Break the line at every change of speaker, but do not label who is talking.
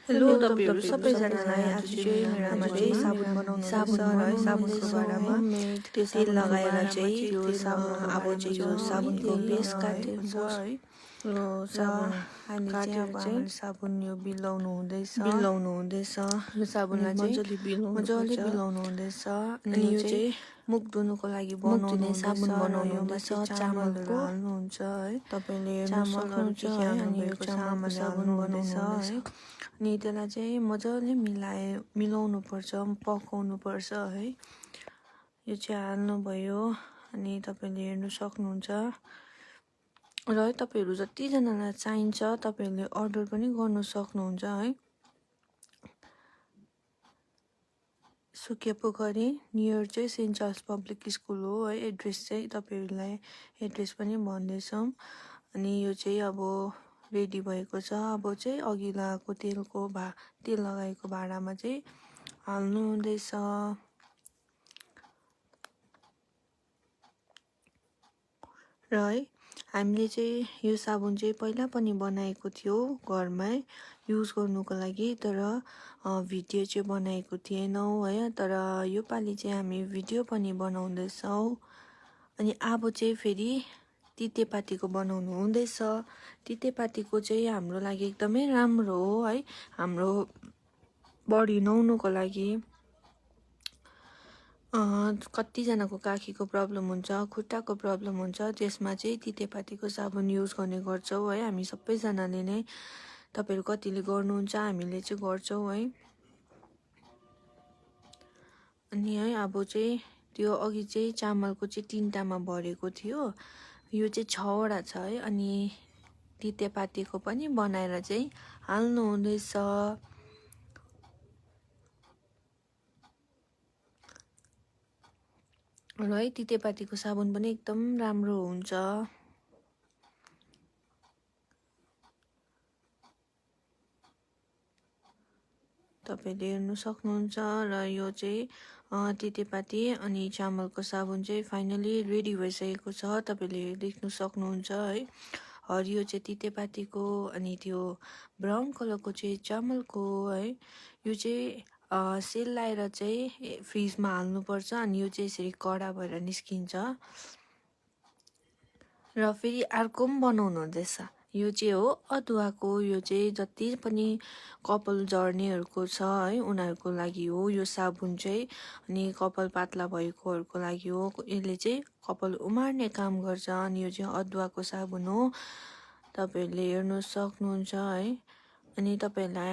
Hello तपाईहरु सबैजनालाई आज चाहिँ मेरो आमा चाहिँ साबुन बनाउनु हुँदैछ र साबुनको भाँडामा तेल लगाएर चाहिँ यो साबुन अब चाहिँ यो साबुनको पेस्ट काटेको छ है। यो साबुन काटेर चाहिँ साबुन यो बिलाउनु हुँदैछ यो साबुनलाई चाहिँ मजाले बिलाउनु हुँदैछ। अनि यो चाहिँ मुख धुनुको लागि बनाउने साबुन बनाउनु हुँदैछ। चामलहरु हाल्नुहुन्छ है, तपाईले हेर्न सक्नुहुन्छ है। अनि यो चामलको साबुन बनाउनु हुँदैछ है। अनि त्यसलाई चाहिँ मजाले मिलाउनु पर्छ, पकाउनु पर्छ है। यो चाहिँ हाल्नु भयो अनि तपाईले हेर्न सक्नुहुन्छ र तपाईहरु जति जनालाई चाहिन्छ तपाईहरुले अर्डर पनि गर्न सक्नुहुन्छ है। सुकेपोखरी नियर चाहिँ सेन्ट चार्ल्स पब्लिक स्कुल हो है। एड्रेस चाहिँ तपाईहरुलाई एड्रेस पनि भन्दैछौं। अनि यो चाहिँ अब रेडी भएको छ। अब चाहिँ अघि लगाएको तेल लगाएको भाँडामा चाहिँ हाल्नु हुँदैछ। र है हामीले चाहिँ यो साबुन चाहिँ पहिला पनि बनाएको थियो घरमै युज गर्नुको लागि, तर भिडियो चाहिँ बनाएको थिएनौं है। तर यो पाली चाहिँ हामी भिडियो पनि बनाउँदैछौं। अनि अब चाहिँ फेरि तितेपातीको बनाउनु हुँदैछ। तितेपातीको चाहिँ हाम्रो लागि एकदमै राम्रो हो है। हाम्रो बडी नुहाउनुको लागि कति जनाको काखीको प्रब्लम हुन्छ, खुट्टाको प्रब्लम हुन्छ, त्यसमा चाहिँ तितेपातीको साबुन युज गर्ने गर्छौं है। हामी सबैजनाले नै, तपाईहरु कतिले गर्नुहुन्छ, हामीले चाहिँ गर्छौं है। अनि है अब चाहिँ त्यो अघि चाहिँ चामलको चाहिँ 3टामा भरेको थियो, यो चाहिँ 6वटा छ है। अनि तितेपातीको पनि बनाएर चाहिँ हाल्नु हुँदैछ। र है तितेपातीको साबुन पनि एकदम राम्रो हुन्छ। तपाईले हेर्न सक्नुहुन्छ। र यो चाहिँ तितेपाती अनि चामलको साबुन चाहिँ फाइनली रेडी भइसकेको छ। तपाईले देख्न सक्नुहुन्छ है। हरियो चाहिँ तितेपातीको अनि त्यो ब्राउन कलरको चाहिँ चामलको है। यो चाहिँ सेलाएर चाहिँ फ्रिजमा हाल्नुपर्छ। अनि यो चाहिँ यसरी कडा भएर निस्किन्छ। र फेरि अर्को पनि बनाउनु हुँदैछ। यो चाहिँ हो अदुवाको। यो चाहिँ जति पनि कपाल झर्नेहरूको छ है उनीहरूको लागि हो यो साबुन चाहिँ। अनि कपाल पातला भएकोहरूको लागि हो। यसले चाहिँ कपाल उमार्ने काम गर्छ। अनि यो चाहिँ अदुवाको साबुन हो। तपाईहरुले हेर्न सक्नुहुन्छ है। अनि तपाईहरुलाई